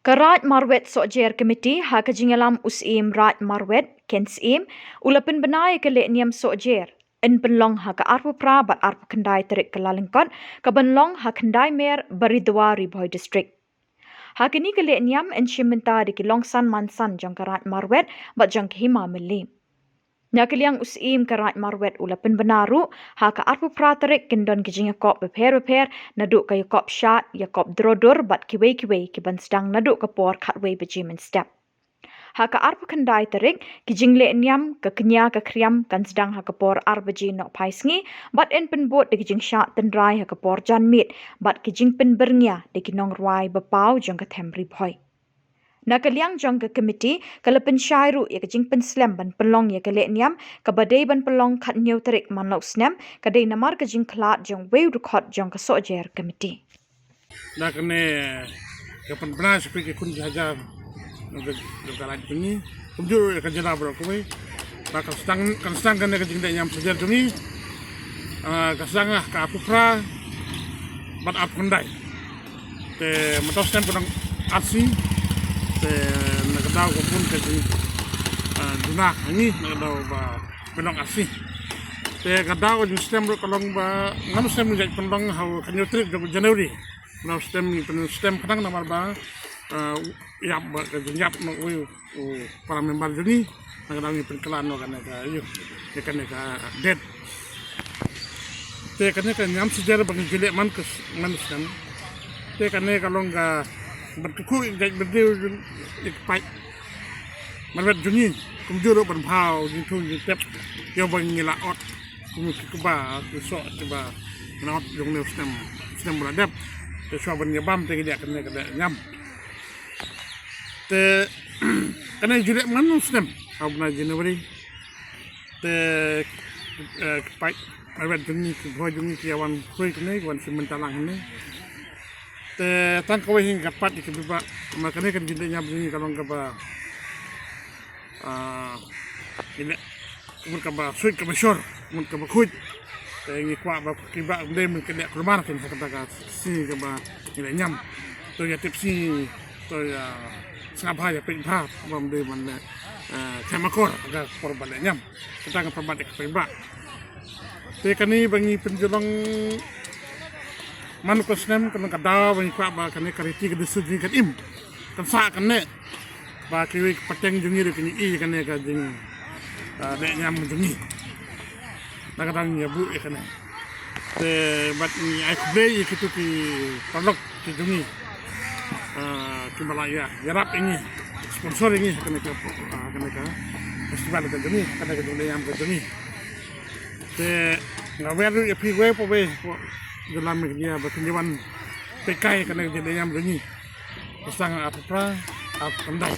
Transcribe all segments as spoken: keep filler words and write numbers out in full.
Ka Raid Marwet Sohjer Committee ha ka jingïalam u Syiem Raid Marwet, Ken Syiem, u la pynbna ïa ka lehniam Sohjer yn pynlong ha ka arphew phra bad arphew khyndai tarik Kyllalyngkot, ka ban long ha Khyndai Mer, Baridua, Ri Bhoi District. Ha kane ka lehniam yn shim bynta da ki longsan mansan jong ka Raid Marwet bad jong ka Hima Mylliem. Na ka liang u Syiem ka Raid Marwet u la pynbna ruh, ha ka arphew phra tarik kin don ki jingïakop bapher bapher, naduh ka ïakop shad, ïakop drodur bad kiwei kiwei ki ban sdang naduh ka por khatwei baje mynstep. Ha ka arphew khyndai tarik, ki jinglehniam ka kñia ka khriam kan sdang ha ka por ar baje nohphai sngi, bad yn pynbud da ki jingshad tynrai ha ka por janmiet, bad ki jingpynbyrngia da ki nongrwai bapaw jong ka them Ri Bhoi. Na ka liang jong ka committee, ka la pynshai ruh ïa ka jingpynslem ban pynlong ïa ka lehniam, kaba dei ban pynlong khathynñiew tarik man la u snem, ka dei namar ka jingkhlad jong uwei u dkhot jong ka Sohjer Committee. Na kane ka pynbna sha ki khun ki hajar na ka, na ka raid jong ngi. Kumjuh ïa ka jylla baroh kawei. Ba kan sdang, kan sdang kane ka jinglehniam Sohjer jong ngi. Ah, kan sdang ha ka arphew phra bad arphew khyndai. Te mynta u snem ka dang ar sngi. Te na ka daw ka bun ka jing, ah, duna ha ngi na ka daw ba pynlong ar sngi. Te ka daw ka jingstem ruh ka long ba ngan stem ngi jait pynlong ha u khathynñiew tarik jong u January. Ngan stem ngi pyn-, stem khnang namar ba, ah, ïap ba ka jingïap na u, u para member jong ngi. Na ka daw ngi pynkylla noh kane ka, ïa, ïa kane ka date. Te kane ka niam Sohjer ba ngi ju leh man ka s-, man u snem. Te kane ka long ka ban kyrkhu ïa ka jaitbynriew jong ngi, ïa ka paid Marwet jong ngi, kumjuh ruh ban bha u jingthung jingtep ïa ba ngi la ot. Kum ki kba ki soh kiba ngi la ot jong une u snem, snem ba la dep. Te shuwa ban ïa bam te ngi leh kane ka lehniam. Te kane ju leh man u snem ha u bnai January. Te, eh, ki paid Marwet jong ngi, ki bhoi jong ngi ki ïa wan khrui kane, ki wan shim bynta lang hangne. Te tang kawei hi nga kyrpad ïa ki paidbah, namar kane ka jinglehniam jong ngi ka long kaba, ah, ngi leh ka mut kaba suit kaba shor, ka mut kaba khuid. Te ngi kwah ba ki paidbah ym dei ban leh kulmar kin ha kata ka sngi kaba ngi lehniam. To ïa tip sngi, to ïa sngap bha, ïa peit bha, ba ym dei ban leh, eh, khlem akor ha ka por ba lehniam. Kata nga pynbna ïa ki paidbah. Te kane ba ngi pynjulong man u snem, kane ka daw ba ngi kwah ba kane ka riti ka dustur jong ngi kan im, kan sah, kan neh. Ba kiwei ki pateng jong ngi ruh kin ïohi ïa kane ka jing, ah, lehniam jong ngi. Na ka daw ngi ïa buh ïa kane. Te bad ngi ai khublei ïa kito ki paralok ki jong ngi, ah, kiba la ïa, ïarap ïa ngi, sponsor ïa ngi ha kane ka, ah, kane ka festival ka jong ngi, kane ka jinglehniam ka jong ngi. Te nga wer ruh ïa phi wei pa wei, pa jylla Meghalaya ba phin ïa wan peit kai kane ka jinglehniam jong ngi. Ka sdang ha arphew phra, arphew khyndai.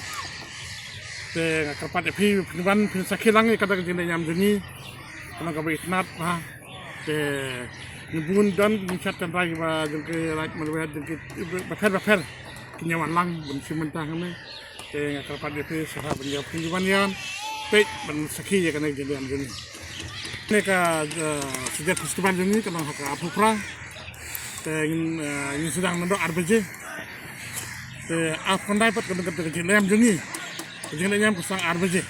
Te nga kyrpad ïa phi, phin wan, phin sakhi lang ïa kata ka jinglehniam jong ngi. Ka long kaba itynnad bha. Te ngi bun don ki jingshad tynrai ba jong ki raid Marwet, jong ki bapher bapher. Kin ïa wan lang ban shim bynta hangne. Te nga kyrpad ïa phi sngewbha ban ïa phi ban ïa peit ban sakhi ïa kane ka jinglehniam jong ngi. Kane ka, eh, Sohjer Festival jong ngi ka long ha ka arphew phra. Te ngin, eh, ngin sdang naduh ar baje. Te arphew khyndai pat ka long kata ka jinglehniam jong ngi. Ka jinglehniam ka sdang ar baje.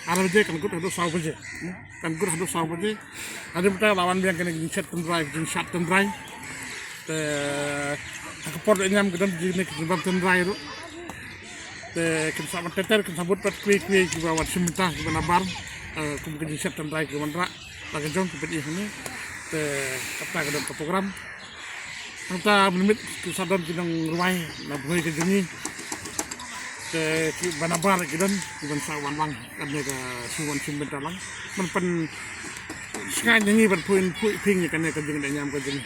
Ar baje kan kut haduh saw baje. Hmm? Kan kut haduh saw baje. Hadien mynta la wan biang kine ki jingshad tynrai, ki jingshad tynrai. Te ha ka por lehniam ki don kine ki jingbam tynrai ruh. Te kin sa wan ter ter, kin sa bud pat kiwei kiwei kiba wan shim bynta kiba nabar. Eh, kum ki jingshad tynrai ki wanrah la ka jong ki peit hangne. Te kata ka don ka program. Nangta mynmiet ki sa don ki nongrwai na Bhoi ka jong ngi. Te kiba nabar ki don kiban sa wan lang kane ka shu wan shim bynta lang. Ban pynshngaiñ ïa ngi ban phuh, phuh pynïaid ïa kane ka jinglehniam ka jong ngi.